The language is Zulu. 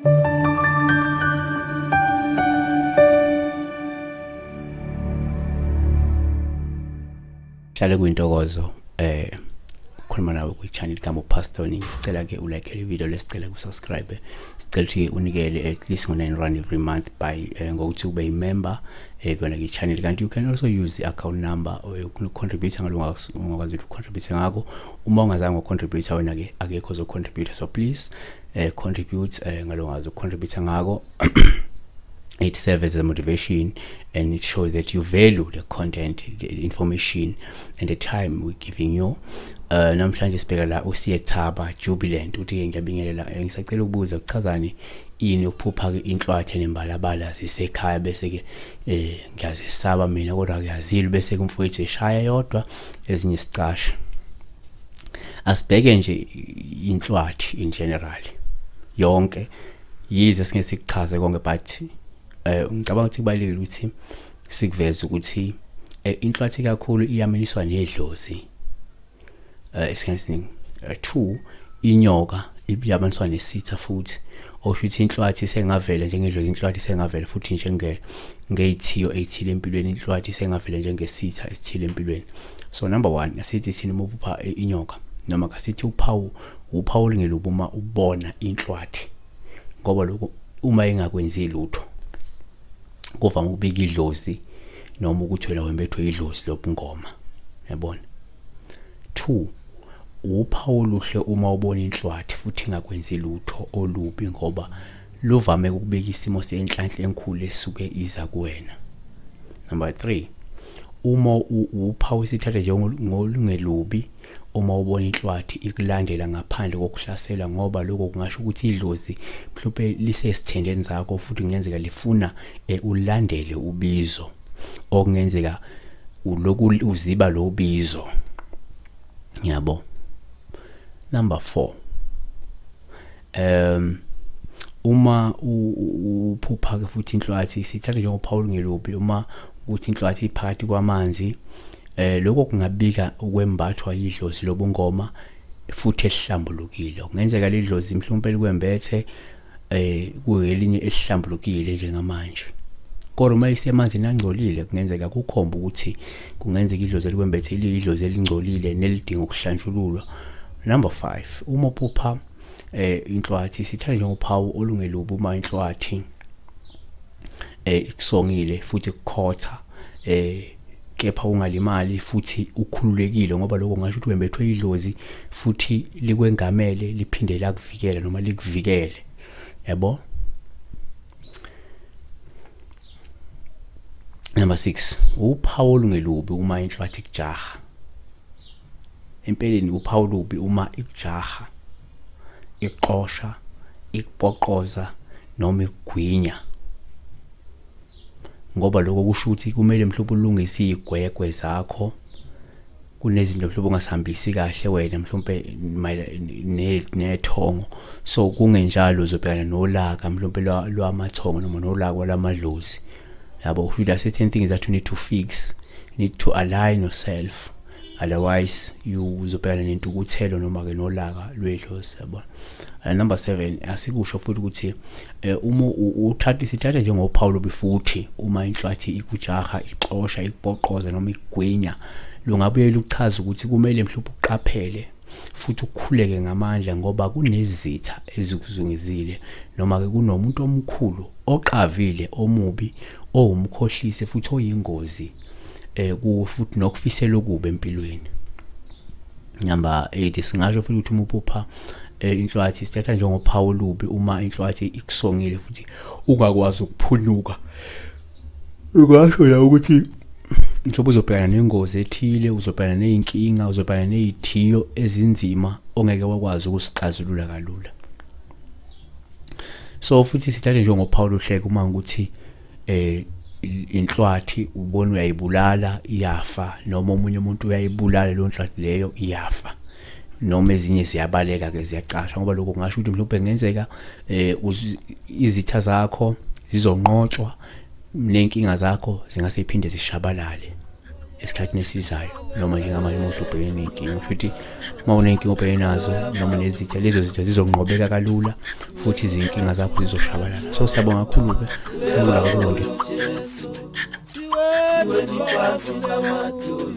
Hlale kuyintokozo ukukhuluma nawe kwi-channel kaMo Pastor. Sicela ke ulike le video, lesicela usubscribe, sicela ukuthi unikele at least ngo-9 rand every month by ngokuthi ube i-member kuyona ke channel. Kanti you can also use the account number contribute ngalo, ungakwazi ukuthi contribute ngakho. Uma ungazange ucontribute wena ke, akekho ozocontribute, so please contribute ngalo ngazo contribute ngako. It serves as a motivation and it shows that you value the content, the information and the time we're giving you. Namhlanje sibheka la uSiyethaba Jubilant, uthi ngiyabingelela, ngisacela ukubuza kuchazani ini ukuphupha ke inhlwathi nembalabala zisekhaya, bese ke ngiyazesaba mina kodwa kuyazila, bese kumfowethu eshaya yodwa, ezinye sicasha. Asibheke nje inhlwathi in general yonke, yize singeke sikuchaze konke, but ngicabanga ukuthi kubalulekile ukuthi sikuveze ukuthi inhlwathi kakhulu iyaminiswa nedlozi esikhathini esiningi. 2, inyoka iyamaniswa nesitha futhi, osho ukuthi inhlwathi sengavela njengedlozi, inhlwathi sengavela futhi njenge ngeyithiyo eyithile empilweni, inhlwathi sengavela njengesitha esithile empilweni. So number 1, asithi thina uma uphupha inyoka, noma kasithi uphawu olungelubi uma ubona inhlwathi, ngoba lokho uma ingakwenzi lutho kuvama ukubika idlozi noma ukuthi wena wembethwe idlozi lobungoma, yabona. 2, uphawu oluhle uma ubona inhlwathi futhi ingakwenzi lutho olubi, ngoba luvame ukubika isimo senhlanhla enkulu esuke iza kuwena. Number 3, uma uphawu sithatha njengolungelubi uma ubona inhlwathi ikulandela ngaphandle kokuhlasela, ngoba lokho kungasho ukuthi idlozi mhlawumbe lisesithendeni zakho futhi kungenzeka lifuna ulandele ubizo, okungenzeka uloku uziba lo bizo, yabo. Number 4, uma uphupha ke futhi inhlwathi sithatha njengophawu olungelubi uma ukuthi inhlwathi iphakathi kwamanzi, lokho kungabika ukwembathwa idlozi lobungoma futhi elihlambulukile. Kungenzeka ledlozi mhlawumbe likwembethe kuyelinye elihlambulukile njengamanje, kodwa uma isemanzini angcolile kungenzeka kukhomba ukuthi kungenzeka idlozi elikwembethe liyidlozi elingcolile nelidinga ukuhlanjululwa. Number 5, uma uphupha inhlwathi sithatha njengophawu olungelubi uma inhlwathi ikusongile futhi kukhotha kepha ungalimali futhi ukhululekile, ngoba lokho ngasho ukuthi wembethwe idlozi futhi likwengamele liphinde lakuvikela noma likuvikele, yabo. Number 6, uphawu olungelubi uma inhlwathi ikujaha. Empeleni uphawu olubi uma ikujaha, ixosha, ikupoqoza noma ikugwinya, ngoba lokho kusho ukuthi kumele mhlawumbe ulungise izigwegwe zakho, kunezinto mhlawumbe ongasihambisi kahle wena mhlawumbe nethongo, so kungenjalo uzobhekana nolaka mhlawumbe lwamathongo noma nolaka lwamadlozi, yabo. There are certain things that you need to fix, you need to align yourself, otherwise you uzobhekana nentukuthelo noma ke nolaka lwedlozi, yabo. Number 7, asikusho futhi ukuthi uma uthatha sithatha njengophawu lobi futhi uma inhlwathi ikujaha, ixosha, ikupoqoza noma ikugwinya, lungabuye luchaza ukuthi kumele mhlawumbe uqaphele futhi ukhuleke ngamandla, ngoba kunezitha ezikuzungezile noma ke kunomuntu omkhulu oqavile omubi owumkhohlisi futhi oyingozi futhi nokufisela okubi empilweni. Number 8, singasho futhi ukuthi uma uphupha inhlwathi sithatha njengophawu olubi uma inhlwathi ikusongile futhi ungakwazi ukuphunyuka. Ungasho la ukuthi mhlawumbe uzobhekana nengozi ethile, uzobhekana ney'nkinga, uzobhekana ney'thiyo ezinzima ongeke wakwazi ukusixazulula kalula. So futhi sithathe njengophawu oluhle uma ukuthi inhlwathi ubona uyayibulala iyafa, noma omunye umuntu uyayibulala leyo nhlwathi leyo iyafa, noma ezinye ziyabaleka ke ziyacasha, ngoba lokho kungasho ukuthi mhlawumbe kungenzeka izitha zakho zizonqotshwa nenkinga zakho zingase iphinde zishabalale. esikhathini esizayo, noma njengamanje uma ubhekene ney'nkinga. Kusho ukuthi uma uney'nkinga obhekene nazo noma nezitha, lezo zitha zizonqobeka kalula futhi izinkinga zakho zizoshabalala. So siyabonga kakhulu-ke kulonde. Siweni phansi namadolo.